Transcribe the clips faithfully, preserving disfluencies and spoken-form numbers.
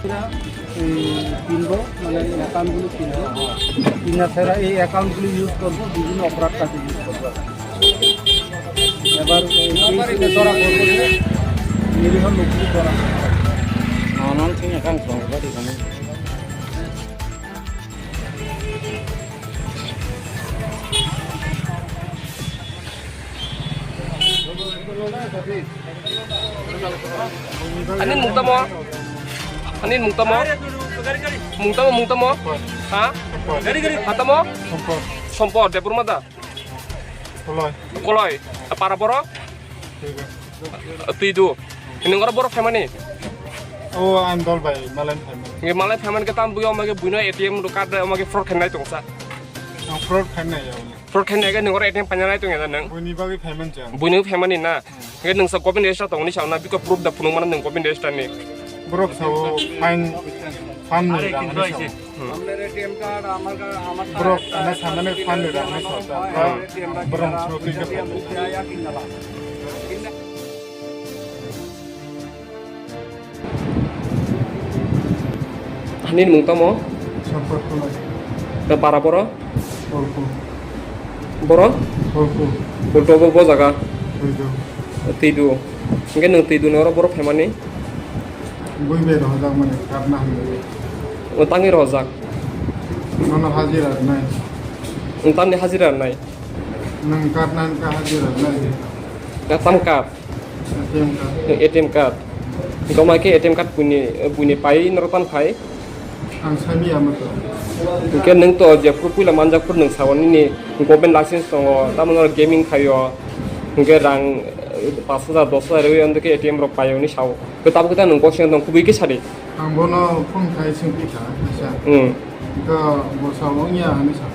এরা, এই, কিনবো, মানে, অ্যাকাউন্টগুলো কিনবো, কিনার ছাড়া এই অ্যাকাউন্টগুলো ইউজ করবো, বিভিন্ন অপরাধ কাজে ইউজ করবো। এবার এই কেসগুলো ধরা পড়বে, নিরীহ লোকগুলো ধরা পড়বে। Ano thing account song ba di kani. Ani mung tamo? Ani mung tamo? Mung tamo, mung tamo? Ha? Ha tamo? Sompor. Sompor, Debbarma da? Koloi. Koloi. Para boro? Twi do. Ini ngoro boro phaimani? O, ang dol bai, malai phaimani. Nge malai phaimani ke tam buyo omage buino A T M ro card omage fraud khenai tongsa. Ang fraud khainai ya. Fraud khainai ke nungor A T M painanai tong ya nang. Buini bagwi phaimani jang. Buino phaimani na. Nge nungsa government register tongni sauna biko proof da phunuk mana nung government register ni. Borok sao fine, fine ni rang ni sao. Hmm. Borok ana samani fine ni rang ni sao ta. Borok sao twi ka. Hani mung tamo? Sampatkunai. Da para boro? Polku. Boro? Polku. Polku bo, bo jaga? Twidu. Twidu. Hingke nung twidu ni oro boro phaimani? Bui bai rohojak mani karna hamjak. O tangi rohojak? Nono hajira nai. Tamni hajira nai? Nung karna ka hajira nai. Ka tam kar? A T M card. A T M card. Goma ke A T M card buini, buini pai noro tan khai. Ang sami ama to. Hingke nung to je phuru puila manjak phuru nung sao nini government license tongo, tamo noro gaming khaio. Hingke rang, eh, pash hajar, dos hajar rwi andake A T M rok paio ni sao. Ke tabo kita nung boksing tong kubui ke sadi. Ang bono phone khai singpi kha, kaisa. Hmm. Ito bo sao ongya hani sa.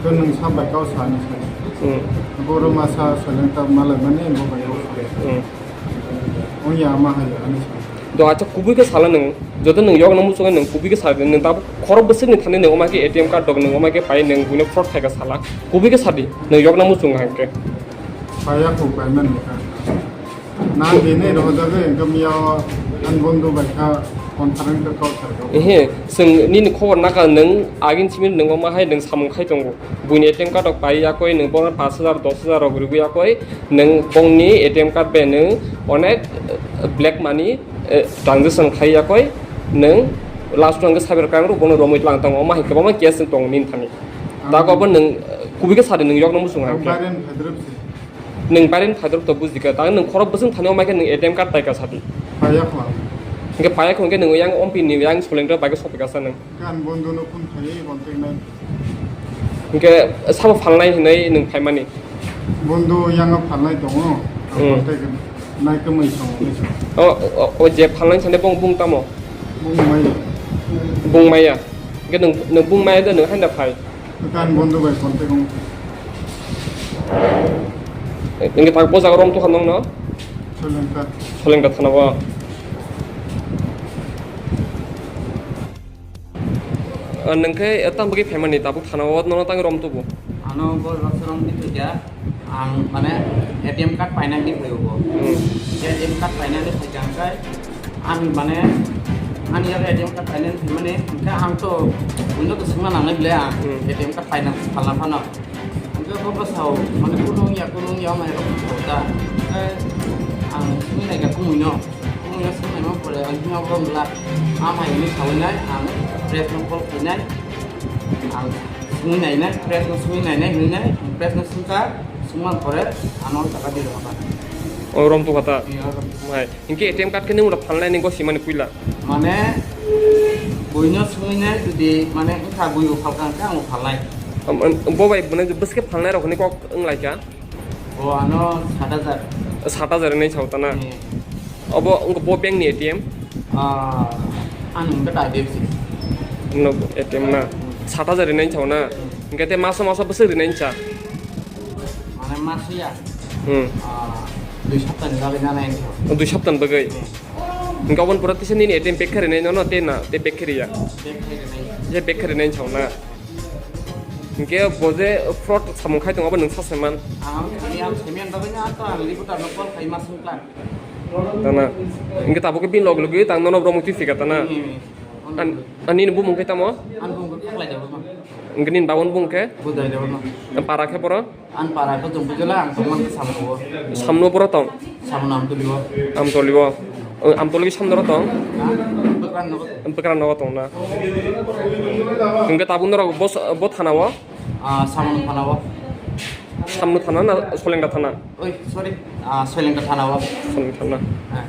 Ko nwng sa bai kau sa ni sa. Hmm. Boro masa seleng ta malai mani bo bai kau sa. Hmm. Ongya ama hai ani sa. Do acha kubui ke sala nwng. Joto nwng yok nang muchunga nwng kubui ke sala nwng tabuk khorok bwswk ni thani nwng oma ke A T M card dok nwng oma ke pai nwng buino fraud khai ka sala. Kubui ke sadi nwng yok nang muchunga hangke. Paya ko pai mani ka. Na dini rohojagwi hwnkhe miyao ang bondhu bai kha conference khe kok sai kha. Ehe, chwng nini khobor naka nwng agin simi nwng omo hai nwng samung khai tongo. Buini A T M card rok pai yakoi nwng bono pash hajar, dos hajar rok rwgwi yakoi nwng bongni A T M card bai nwng onek, eh, black money, eh, transaction khai yakoi nwng last o hwnkhe cyber crime rok bono romwi tlang tongo. Omo hai kwbangma case tongo nini thani. Ang Tago bo nwng, eh, kubui khe sadi nwng yokno muchung hai ang khe. Baren phadrop se. Nwng baren phadrop to buji kha. Tang nwng khorok bwswng thani omai khe nwng A T M card pai kha sadi. Paya kho. Hingke paya kho hingke nwng yang ompi ni yang soleng rok bai khe sophi kha sa nwng. Kan bondhu no phone khai contact nai. Hingke sabo phalnai hinai nwng phaimani. Bondhu yang phalnai tongo. Hmm. Contact nai kwmai song. O, o, o je phalnai sane bong bung tamo? Bung maya. Bung maya. Hingke nwng, nwng bung maya da nwng haina phai. Kan bondhu bai contact ong. Hingke tak bo jaga rom to khanong no? Solengka. Solengka thana bo. Ah, nwng khe, eh, tamo bagwi phaimani tabuk thana o nono tang rom tubu? Ano bo baksa rom di thwikya, ang mane A T M card painani phaio bo. Hmm. A T M card painani phaikha hwnkhe, ang mane, ani yago A T M card painani phaimani, hwnkhe ang to buino to swngna nangnai bwle ang, Hmm. A T M card paina phalna phano. Hwnkhe bo bwsao, mane, kunu wngya, kunu wngya, wngmani rok wngkha ta. Hwnkhe ang swngwi naikha kumuino. Kumuino swngnaima pore ang himma bo wngla. Amai hwnwi sawi nai, ang press no call khainai. Ang swngwi nainai, press no swngwi nainai hwnwi nai, press no swngkha, swngmani pore ano taka di rwkha. O rom to kha ta? Iya, rom. Hai. Hinkhe A T M card khe nwng oro phalnai ni gosimani puila? Mane, buino swngwi nai, jodi, mane, wngkha buibo phalkha, hwnkhe angbo phalnai. Am, am, bo bai bwswk phalnai rok hinwi kok wnglaikha? O, ano sat hajar. Sat hajar hinwi sao ta na? Hmm. Obo wngkha bo bank ni A T M? Ah, ano wngkha ta I D F C. No, A T M na? Hmm. Sat hajar hinwi sao na? Hmm. Hinkhe te maso maso bwswk rinai wngsa? Mane maso ya? Hmm. Ah, dui saptani bagwi nanai wngkha. O, dui saptani bagwi? Hmm. Hingke oboni pore tisa nini A T M back khe rinai nono tei na, tei back khe riya? Back khe rinai. Je back khe rinai wngsa na. Hingke bo je fraud samung khai tongo, abo nwng sa se man. Ang, ani ang semiyan bagwi na, to ang reporter no call khai ma sung klan. Tana. Hingke tabuk ke bini log logi tang nono borok mukti sika tana. Hmm. An, ani ni bumung ke tamo? An bumung ke Khaklai Debbarma. Hingke nini babun bumung ke? Budai Debbarma. Para ke boro? An para ke Jompuijola, ang tongmani ke Samno. Samno boro tong? Samno Amtoli o. Amtoli o. O, Amtoli ke Samno ro tong? Ha? Bwkran nogo. Bwkran nogo tong na. Hingke tabuk norok bo, bo thana o? Ah, Samno thana o. Samno thana na Solengda thana? Oi, sorry. Ah, Solengda thana o. Solengda thana. Ha.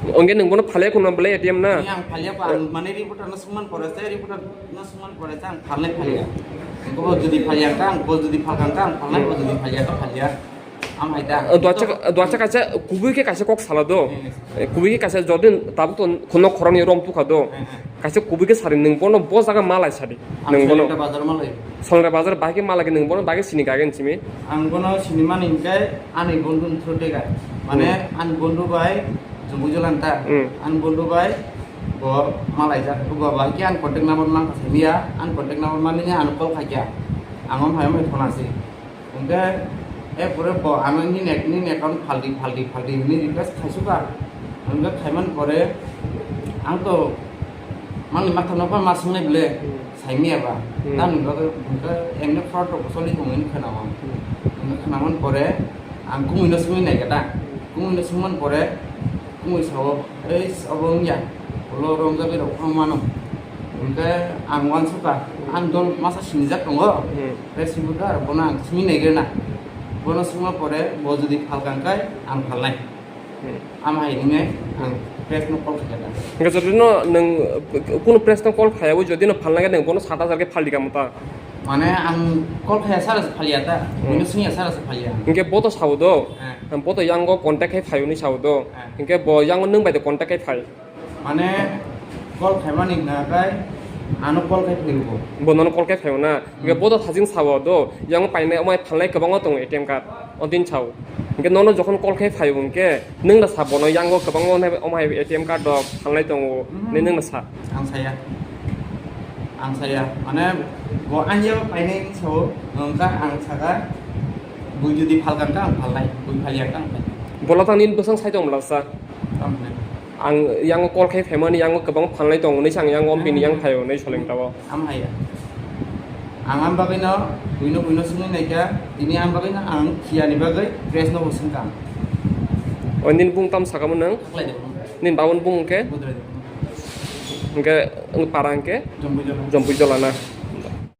Hingke nwng bono phalya khuna bwle A T M na? Ni ang phalya pa, ang mane reporter no sungman pore se, reporter no sungman pore se, ang phalnai phalya. Bo jodi phalya ka, ang bo jodi phalkang ka, ang phalnai, bo jodi phalya ka, phalya. Am hai da. Eh, duacha, duacha kaisa kubui ke kaisa kok sala do. Hmm. Eh, kubui ke kaisa jodi tabuk to khunok khoroknwi rom tukha do. Hmm, hmm. Kaisa kubui ke sari nwng bono bo jaga malai sadi. Ang nwng bono Solengda bazar malai. Solengda bazar bai ke malai ke nwng bono bai ke sini gagen simi. Ang bono sini mani hingke ani bondhu through de gai. Mane hmm. Ani bondhu bai Jompuijola ta. Hmm. Ani bondhu bai bo malai jak. Bo bai ke ani contact number mang ka simi ya. Ani contact number mani ni ani call khaikya. Ang om hai mai phone asi. Hingke, e pore bo ano nini, nini account phaldi, phaldi, phaldi hwnwi request khaisukha. Hingke khaiman pore, ang to mangni maktham no ma swngnai bwle, hmm. Saimaya ba. Hmm. Tamni bagwi hingke emne fraud rok bo choli tongmani khwnao. Hmm. Hingke khwnaman pore, ang kumui no swngwi naikha da. Hmm. Kumui no swngman pore, kumui sao, ei, obo wngya, ulo romjagwi rok phano mano. Hingke ang uansukha, ang dol masa sinijak tongo. Hmm. Tei sibukha aro bono ang simi naigrena. Bono sima pore bo jodi phalkang khe ang phalnai. Hmm. Ama hai hwnwi ang press no call khaikha. Hingke jodi no nwng, uh, kunu press no call khaiyawi jodi no phalnai khe nwng bono sat hajar khe phaldi kamo ta? Mane ang call khaiya sara se phalya ta. Hmm. Bini singya sara se phalya. Hingke bo to sao do. Eh. Bo to yango contact khai phai hwnwi sao do. Eh. Hingke bo yango nwng bai de contact khai phai. Mane call khaimani hwnkha khe ano call khai phaibo. Bo nono call khai phaio na. Hingke hmm. Bo to thajing sao do, yango painai omai phalnai kwbangma tongo A T M card. O din sao. Hingke nono jokhon call khai phaio hingke nwng da sa bono yango kwbangma omai A T M card rok phalnai tongo. Hmm. Ni nwng da sa. Ang saya. Ang saya. Mane bo anya painai sao hwnkha ang saka bui jodi phalkang kha ang phalnai, bui phalya kha ang phalnai. Bola tang nini bwsang sai tong mlasa. Tamni. Ang yango call khai phaimani yango kwbang phalnai tongo, nai sang yango bini yang phaio, nai soleng tao. Am haya. Ang am bagwi no, buino, buino swngwi naikha, tini am bagwi no ang khiyani bagwi press no bo swngkha. O nini bung tam sakamo nang? Khaklai de. Nini babun bung khe? Budrai de. Hingke, parang khe? Jompuijola. Jompuijola na?